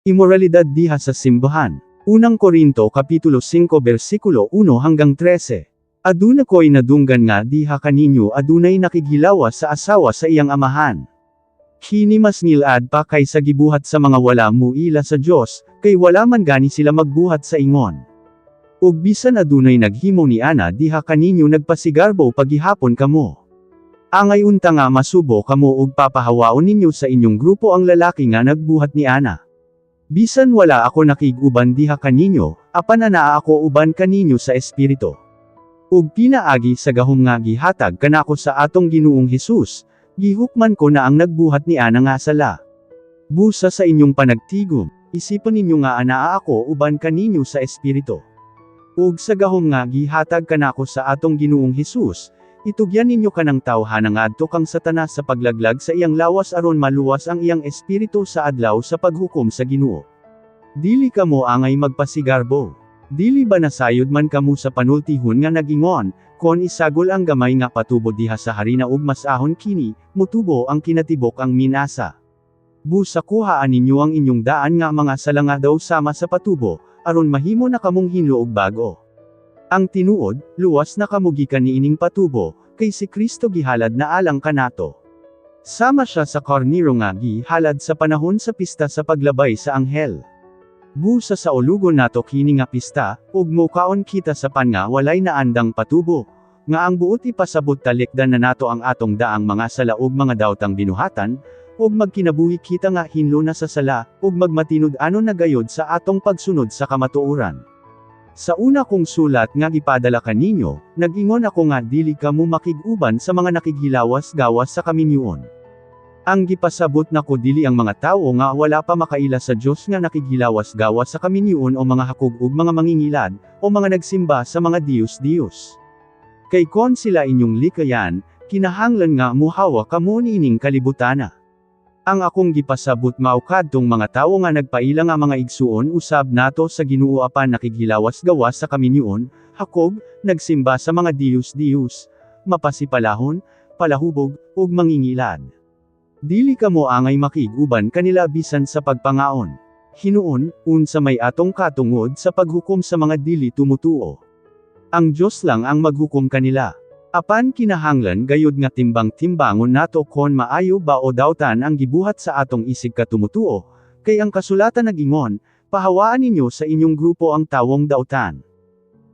Imoralidad diha sa simbahan. Unang Korinto kapitulo 5 bersikulo 1 hanggang 13. Aduna ko'y nadunggan nga diha kaninyo adunay nakighilawas sa asawa sa iyang amahan. Kini mas ngilad pa kaysa gibuhat sa mga wala muila sa Dios, kay wala man gani sila magbuhat sa ingon. Ug bisan adunay naghimo ni ana diha kaninyo, nagpasigarbo pa gihapon kamo. Angay unta nga masubo kamo ug papahawaon ninyo sa inyong grupo ang lalaki nga nagbuhat ni ana. Bisan wala ako nakig-uban diha kaninyo, apan anaa ako uban kaninyo sa espiritu. Ug pinaagi sa gahom nga gihatag kanako sa atong Ginoong Hesus, gihukman ko na ang nagbuhat ni ana nga sala. Busa sa inyong panagtigom, isipon ninyo nga anaa ako uban kaninyo sa espiritu. Ug sa gahom nga gihatag kanako sa atong Ginoong Hesus, itugyan ninyo kanang tawhana ngadto kang Satanas sa paglaglag sa iyang lawas aron maluwas ang iyang espiritu sa adlaw sa paghukom sa Ginoo. Dili kamo angay magpasigarbo. Dili ba nasayod man kamo sa panultihon nga nagingon, "Kon isagol ang gamay nga patubo diha sa harina ug mas-ahon kini, mutubo ang kinatibuk-ang minasa"? Busa kuhaa ninyo ang inyong daan nga mga sala nga daw sama sa patubo, aron mahimo na kamong hinlo og bag-o. Ang tinuod, luwas na kamo gikan niining patubo, kay si Kristo gihalad na alang kanato. Sama siya sa karniro nga gihalad sa panahon sa pista sa paglabay sa anghel. Busa saulugon nato kini nga pista, ug mokaon kita sa pan nga walay naandang patubo, nga ang buot ipasabot talikdan na nato ang atong daang mga sala ug mga daotang binuhatan, ug magkinabuhi kita nga hinlo na sa sala, ug magmatinud-anon na gayod sa atong pagsunod sa kamatuoran. Sa una kong sulat nga gipadala kaninyo, nag-ingon ako nga dili kamo makig-uban sa mga nakighilawas gawas sa kaminyoon. Ang gipasabot nako dili ang mga tawo nga wala pa makaila sa Dios nga nakighilawas gawas sa kaminyoon o mga hakog ug mga mangingilad, o mga nagsimba sa mga diyos-diyos. Kay kon sila inyong likayan, kinahanglan nga muhawa kamo niining kalibutana. Ang akong gipasabot mao kadtong mga tawo nga nagpaila nga mga igsuon usab nato sa Ginoo apan nakighilawas gawas sa kaminyoon, hakog, nagsimba sa mga diyos-diyos, mapasipalahon, palahubog, ug mangingilad. Dili kamo angay makig-uban kanila bisan sa pagpangaon. Hinuon, unsa may atong katungod sa paghukom sa mga dili tumutuo? Ang Dios lang ang maghukom kanila. Apan kinahanglan gayud nga timbang-timbangon nato kon maayo ba o dautan ang gibuhat sa atong isig katumutuo, kay ang kasulatan nagingon, "Pahawaan ninyo sa inyong grupo ang tawong dautan."